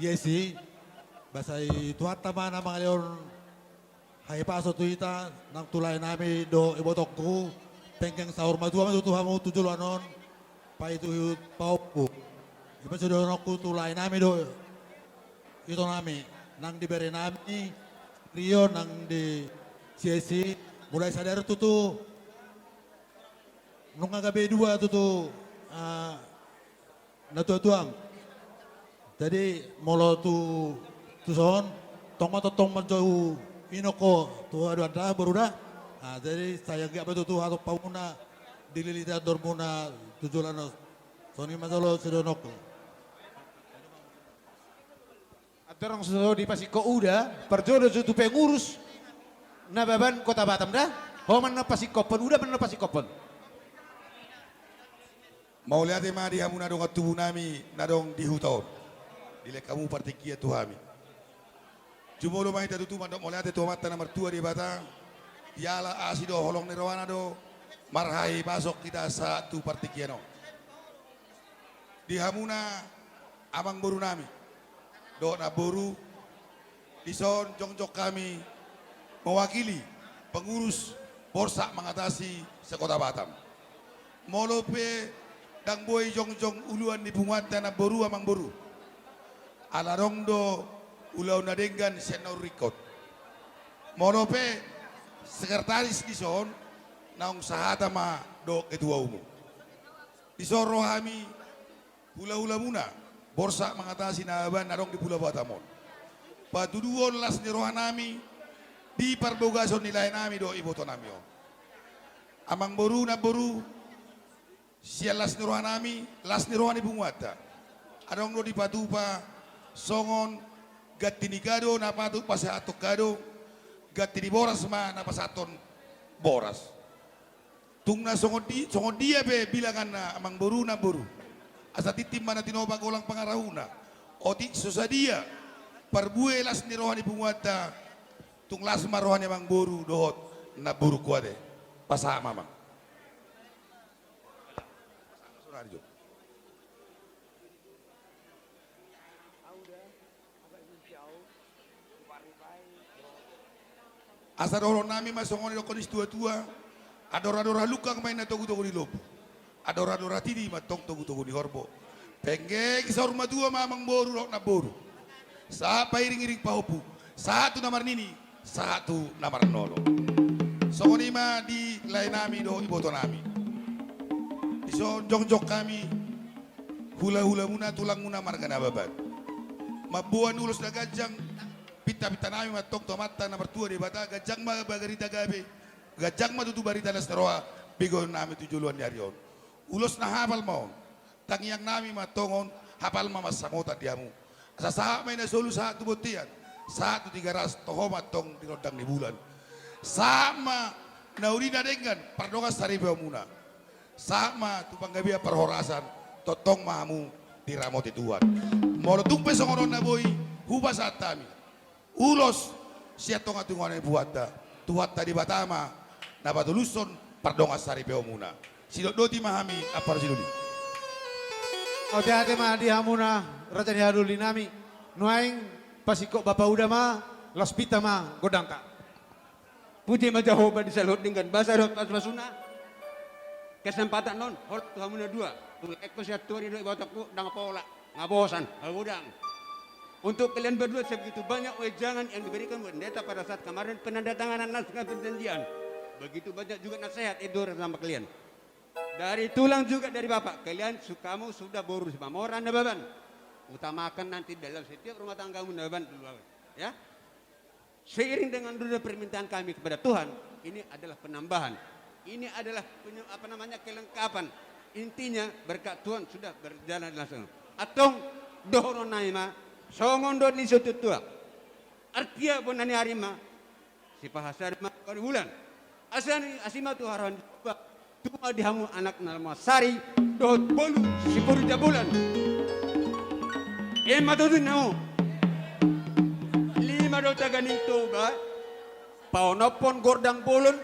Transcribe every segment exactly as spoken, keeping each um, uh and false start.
Siesi, boasa i Tuhanta ma na mangalehon hahipason tu hita, nang tu lae nami dohot ibotongku, penggeng saur matua ma tutu hamu tu joloan on, paihutihut pahompu. I ma sidohononku tu lae nami dohot ito nami, nang di bere nami Rio, nang di Siesi, mulai sadari tutu, nunga gabe dua tutu, ah, natuatuam. Jadi, molo tu, tuson, tong ma tongtong manjou inok ho tu haduan da, boru da. Ah, jadi, sai anggiat ma tutu hatop hamuna dililiti andormuna tu joloan on. Songon i ma jolo sidohononku. Andorang so dipasingkop uda, parjolo jo tu pengurus Nababan Kota Batam da. Ho ma na pasingkophon, uda ma na pasingkophon. Mauliate ma di hamu na dongan tubu nami na adong di huta on. Dilehon hamu partingkian tu hami. Jumolo ma hita tutu mandok mauliate tu Amanta na martua Debata. Diala asi dohot holong ni rohana do marhahipason hita sahat tu partingkian on. Di hamuna amangboru nami dohot namboru, dison jongjong hami mewakili pengurus Borsak Mengatasi se-Kota Batam. Molo pe ndang boi jongjong uluan ni punguanta namboru, amangboru, ala adong do ulaon na denggan sian na umringkot. Molo pe sekretaris dison, naung sahata ma dohot ketua umum. Dison ro hami hulahulamuna Borsak Mengatasi Nababan na adong di Pulo Batam on, patuduhon las ni rohanami di parbagason ni laenami dohot ibotonami on. Amangboru, namboru, sian las ni rohanami, las ni roha ni punguanta, adong do dipatupa songon ganti ni kado na patut pasahathon kado, ganti ni boras ma na pasahathon boras. Tung na songon di-, songon dia pe bilanganna, amangboru, namboru, asa tintin ma na tinopa golang pangarahutna. Otik so sadia parbue las ni roha ni punguanta, tung las ma roha ni amangboru dohot namborungku ate. Pasahat ma, amang. Asa dohononnami ma songon didokkon ni situatua: Andor-andor halungkang ma inna togu-togu ni lombu, andor-andor hatiti ma tong togu-togu ni horbo. Penggeng saur matua ma amangboru dohot namboru, sahat pairing-iring pahompu, sahat tu na marnini, sahat tu na marnono. Songon i ma di laenami dohot ibotonami. Dison jongjong hami hulahulamuna, tulangmuna marga Nababan, mamboan ulos na ganjang, pinta-pintanami ma tong tu Amanta na martua Debata. Ganjang ma barita gabe, ganjang ma tutu barita las ni roha begeonnami tu joloan ni ari on. Ulos na hapal ma on, tangiangnami ma tong on, hapal ma pansamotan di hamu. Asa sahat ma i na solu sahat tu bontean, sahat tu Tigaras, toho ma tong di rondang ni bulan. Sahat ma na uli na denggan pardongan saripeonmuna. Sahat ma tu panggabean parhorasan, tongtong ma hamu diramoti Tuhan. Molo tung pe songon on na boi hupasahat hami ulos sian tonga-tonga ni punguanta, Tuhanta Debata ma na patulushon pardongan saripeonmuna. Sidok doti ma hami, ampara sidoli. Otiate ma di hamuna raja ni hadulinami. Nuaeng pasingkop bapa uda ma, laos pinta ma gondangta. Puji ma Jahowa di saluhut denggan basa dohot pasu-pasuna. Kesempatan on holan tu hamu na dua, tu laengku sian tuan i dohot ibotongku, ndang pola, nga bosan, nga godang. Untuk kalian berdua, sebegitu banyak wejangan yang diberikan buat pendeta pada saat kemarin penandatanganan naskah perjanjian. Begitu banyak juga nasihat yang diberikan sama kalian. Dari tulang juga dari bapak, kalian su-, kamu sudah boru Simamora Nababan. Utamakan nanti dalam setiap rumah tanggamu Nababan dulu, ya. Seiring dengan dulu permintaan kami kepada Tuhan, ini adalah penambahan. Ini adalah penye-, apa namanya, kelengkapan. Intinya, berkat Tuhan sudah berjalan langsung. Antong, dohononnami ma, songon dohot ni situatua. Artia bona ni ari ma, sipaha sada ma bona ni bulan. Asa ni, asi ma tu haroro ni Jahowa, tubu ma di hamu anak na masari, dohot boru sipurja bulan. Ima tutu ni hamu. Lima do taga ni Toba, paonomhon gondang bolon,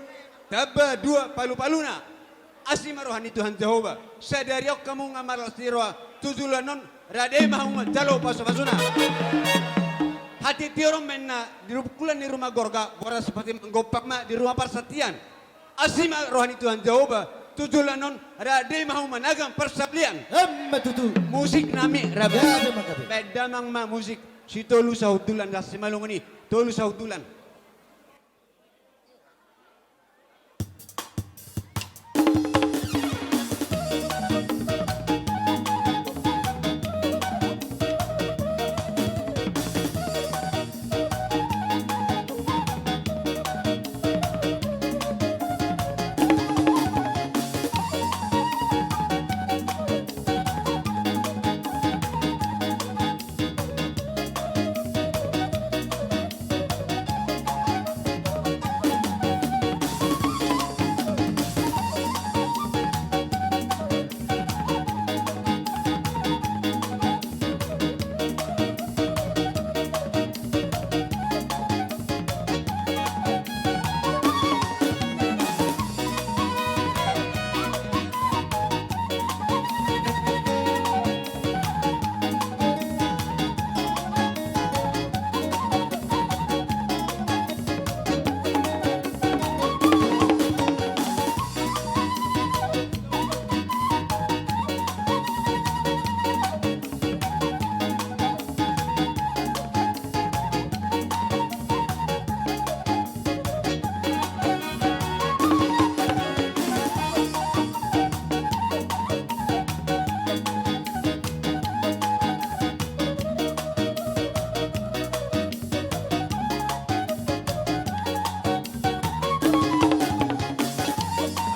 tamba dua palu-paluna. Asi ma roha ni Tuhan Jahowa, sadari on hamu nga marlas ni roha tu joloan on, Rade ma hamu manjalo pasupasuna. Hatior on ma inna di rungkul ni ruma gorga, boras pati manggompa ma di ruma parsantian. Asi ma roha ni Tuhan Jahowa tu joloan on, rade ma hamu managang parsaulian. Emma tutu. Musik nami, rade. Rade ma gabe. Baen damang ma musik. Sitolu sahundulan, asi ma longon i. Tolu sahundulan.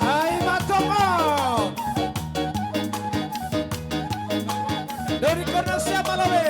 Ai ma tongon. Dari kena siapa lawe?